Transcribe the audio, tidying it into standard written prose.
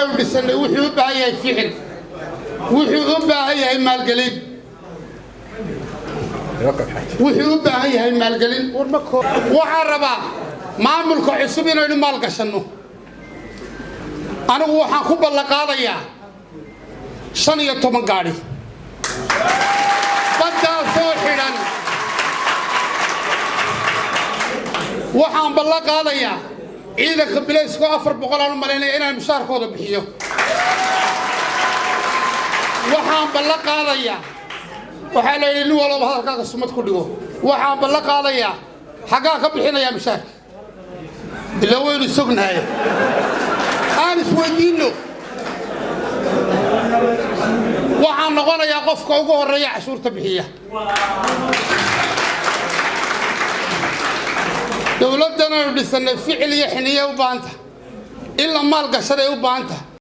Dhisanay wuxuu u baahan yahay ficil, wuxuu u baahan yahay maalgelin, wuxuu u baahan yahay maalgelin. Waxaan rabaa maamulka cusub inaynu maalgashanno. Anigu waxaan ku ballanqaadayaa 15 gaadhi baddaasoo xidhan. Waxaan ballan qaadayaa ciidanka bilaysko 400 aan u malaynaya inaan mushaarkooda bixiyo. Waxaan ballan qaadayaa, waxaa la yidhi nin walbaba hadalkaaga sumad ku dhigo. Waxaan ballan qaadayaa, xaggaa ka bixinayaa mushaarka, ilaa waynu sognahay, aan isweydiinno. Waxaan noqonayaa qofka ugu horreeya cashuurta bixiya. Dowladdan aynu dhisannay ficil iyo xiniye u baahanta, in la maal gashaday u baahanta.